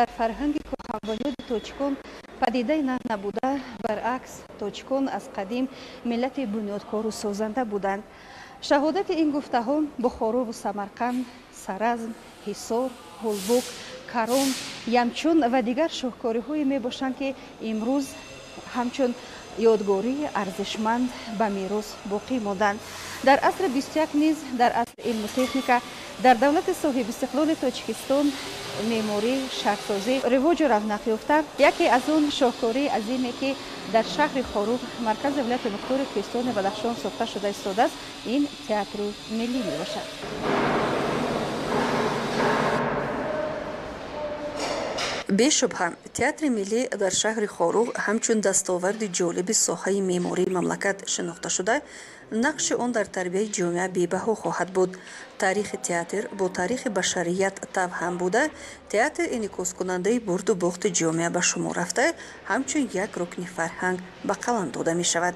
Дар фарҳанги кӯҳанбунёди тоҷикон падидаи нав набуда, баръакс, тоҷикон аз қадим миллати бунёдкору созанда буданд. Шаҳодати ин гуфтаҳо Бухорову Самарқанд, Саразм, Ҳисор, Ҳулбук, Карон, Ямчун ва дигар шоҳкориҳое мебошанд, ки имрӯз ҳамчун ёдгории арзишманд ба мерос боқӣ монданд. Дар асри 21 низ, дар асри илму техника, дар давлати соҳибистиқлоли Тоҷикистон меъморӣ, шаҳрсозӣ ривоҷу равнақ ёфта, яке аз он шоҳкории азиме, ки дар шаҳри Хоруғ, маркази вилояти мухтори Кӯҳистони Бадахшон сохта шуда истодааст, ин театри миллӣ мебошад. Бешубҳа, театри миллӣ дар шаҳри Хоруғ ҳамчун дастоварди ҷолиби соҳаи меъмории мамлакат шинохта шуда, нақши он дар тарбияи ҷомеа бебаҳо хоҳад буд. Таърихи театр бо таърихи башарият тавҳам буда, театр инъикоскунандаи бурду бохти ҷомеа ба шумор рафта, ҳамчун як рукни фарҳанг ба қалам дода мешавад.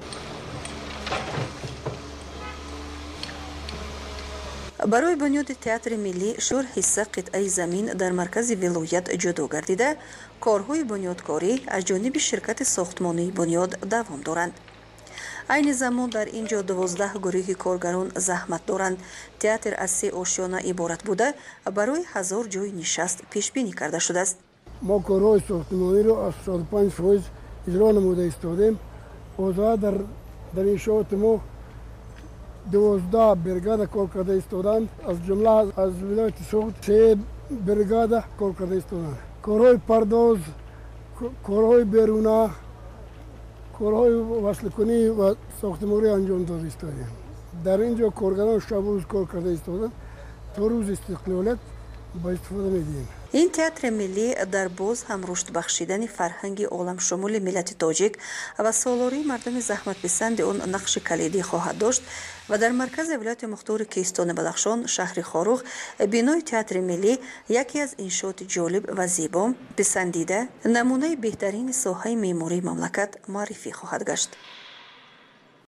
Барои бунёди театри миллӣ шур ҳисса қитъаи замин дар маркази вилоят ҷудо гардида, корҳои бунёдкорӣ аз ҷониби ширкати сохтмонии Бунёд давом доранд. Айни замон дар ин ҷо 12 гурӯҳи коргарон заҳмат доранд. Театр аз се ошёна иборат буда, барои 1000 ҷойи нишаст пешбинӣ карда шудааст. Мо корҳои сохтмониро аз 65% иҷро намуда истодем. Ҳозира дар иншооти мо 12 бригада кор карда истоданд, аз ҷумла аз вилояти Суғд се бригада кор карда истоданд. Корҳои пардоз, корҳои беруна, корҳои васликунӣ ва сохтмонӣ анҷом дода истодем. Дар ин ҷо коргарон шабу рӯз кор карда истоданд, то рӯзи истиқлолият ба истифода медиҳем. Ин театри миллӣ дар боз ҳам рушд бахшидани фарҳанги оламшумули миллати тоҷик ва солории мардуми заҳматписанди он нақши калидӣ хоҳад дошт ва дар маркази вилояти мухтори Кӯҳистони Бадахшон, шаҳри Хоруғ, бинои театри миллӣ яке аз иншооти ҷолиб ва зебо, писандида, намунаи беҳтарини соҳаи меъмории мамлакат муаррифӣ хоҳад гашт.